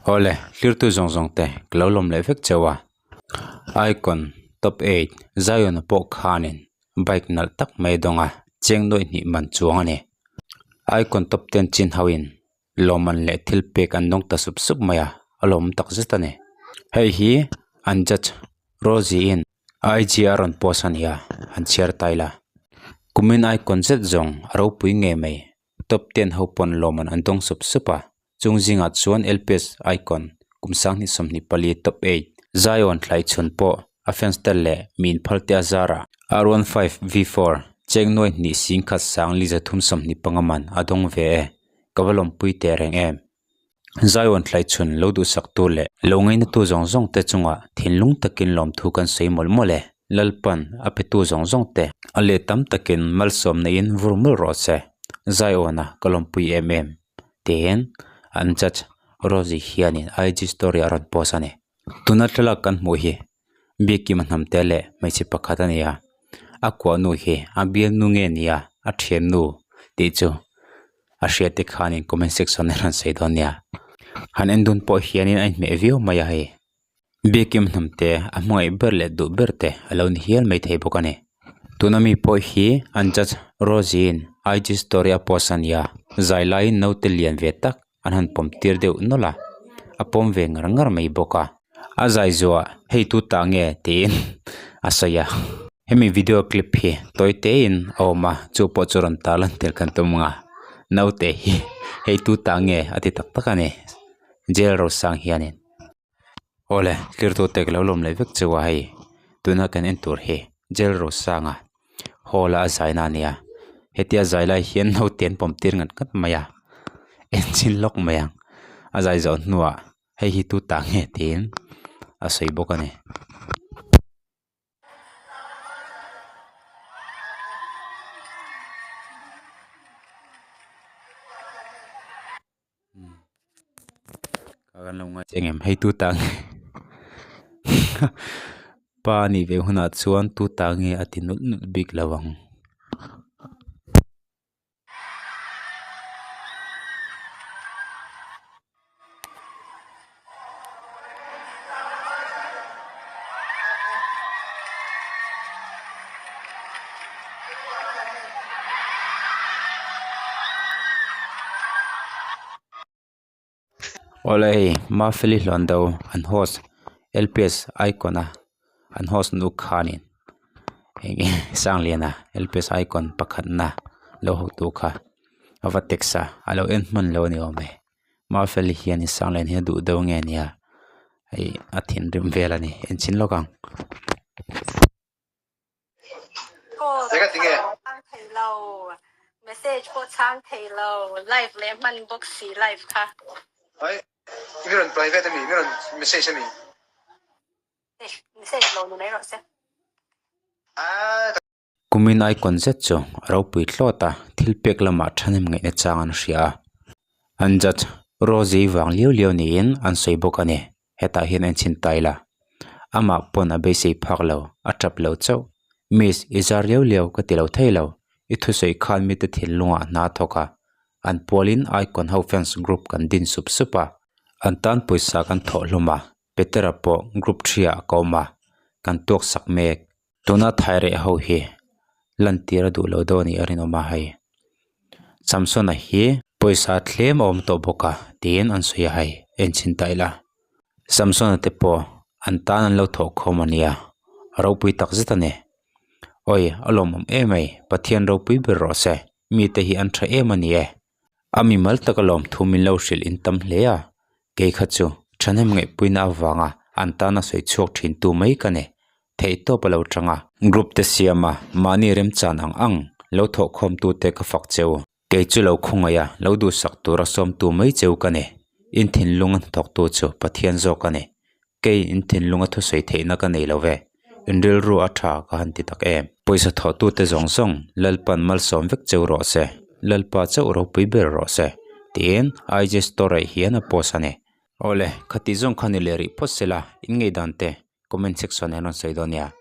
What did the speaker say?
Awle, hlirtu zawng zawng te ka lo lawm leh vek cheu a. Icon top eight Zion-a pawh khanin bike nalh tak mai a dawng a, cheng nuaih hnih man chuang a ni. Icon top ten chin hoin lawmman leh thil pek an dawng ta sup sup mai a, a lawmawm tak zet a ni. Hei hi an judge Rosie-in IG a rawn post a ni a, han chhiar ta ila. Kumin icon zet zawng a ropui ngei mai. Top ten ho pawn lawmman an dawng sup sup a, chung zingah chuan LPS Icon kum 2024 Top eight Zion thlai chhun pawh a fans te leh mi inphal te a zarah R15 V4 cheng nuai hnih sing khat sang li zathum 25 man a dawng ve e, ka va lawmpui teh reng em. Zion thlai chhun lo duhsak tu leh lo ngaina tu zawng zawng te chungah thinlung takin lawmthu kan sawi mawlh mawlh e. Lalpan a petu zawng zawng te a let tam takin malsawmna in vur mawlh rawh se. Zion-a ka lawmpui em em tiin an judge Rosie hianin IG story a rawn post a ni. Tuna thlalak kan hmuh hi Biakima hnamte leh hmeichhe pakhat a ni a, a kuah nu hi a bialnu nge nia a thiannu tih chu a hriat te khanin comment section ah hian sawi dawn nia. Han en dun pawh hianin a inhmeh viau mai a hei. Biakim hnamte a hmangaih ber leh duh ber te a lo ni hial mai thei bawk a ni. Tuna mi pawh hi an judge Rosie-in IG story a post a nia, zai laiin naute lian ve tak an han pawm tir deuh nawlh a, a pawm ve ngar ngar mai bawk a. A zai zuah hei tu tah nge tiin a sawi a. Hemi video clip hi tawi tein a awm a, chu pawh chu rawn tar lan tel kan tum ang a, naute hi hei tu tah nge a ti tak tak a ni, jail rosang hianin. Awle tlirtute ka lo lawm leh vek chu a hei tuna kan en tur hi jail rosanga hall a zai na a ni a hetia zai lai hian naute an pawm tir ngat ngat mai a en chin lawk mai ang a zai zawh hnuah hei hi tu ta nge tiin a sawi bawk a ni. Engem hei tu ta nge pa a nih ve hunah chuan tu ta nge a ti nulh nulh bik lo ang. Awle hei Mafeli hlawn do an host LPS icon a an host nu khanin eng Sangliana LPS icon pakhatna lo hotu kha a va text a a lo en hman lo a ni awm e Mafeli hian Sangliana hi a duh deuh nge nia hei a thinrim vel a ni enchhin lawk ang. Call Eng a ti nge? chhang thei lo, message pawh chhang thei lo, live leh hman bawk si live kha. Ai, mi rawn private ami, mi rawn message ami? Message lo ni mai rawh se. Ah, Kumin icon zet chu a ropui hlawt a, thil pek lamah thahnem ngaihna chang an hria a. An judge Rosie vang liau liau niin an sawi bawk a ni. Hetah hian a inchhin ta ila. Amah pawn a beisei phak lo, a tap lo chauh. Miss, i zar liau liau ka ti lo thei lo. I thusawi khan mite thinlungah hna a thawk a. An pualin Icon ho fans group kan din sup sup a. An tan pawisa kan thawh hlawm a, Petera pawh group ṭhiah ka awm a, kan tuak sak mek. Tuna thaireh ho hi lantir a duh lo deuh a nih a rinawm a hei. Samsona hi pawisa tlem a awm tawh bawk a tiin an sawi a hei enchhin ta ila. Samsona te pawh an tan an lo thawh khawm a nia a ropui tak zet a ni. Awi a lawmawm em mai Pathian ropui ber rawh se mite hi an tha em a ni e. A mimal taka lawmthu min lo hrilh in tam hle a, kei kha chu thahnem ngaihpuina avanga an tana sawi chhuak thin tu mai ka ni. Theihtawp a lo tang a, group te siam a, mahni remchan ang ang lo thawhkhawm tute ka fak cheu. Kei chu lo khawngaih a, lo duhsak tura sawmtu mai cheu ka ni. In thinlung a hnathawktu chu Pathian zawk a ni. Kei in thinlunga thusawi theihna ka nei lo ve, in rilru a tha ka han ti tak em. Pawisa thawhtute zawng zawng Lalpan malsawm vek cheu rawh se, Lalpa chauh ropui ber rawh se, tiin IG story hian a post a ni. Awle, khati zawng kha ni leh rih phawt sela, in ngei dan te comment section ah hian rawn sawi dawn nia.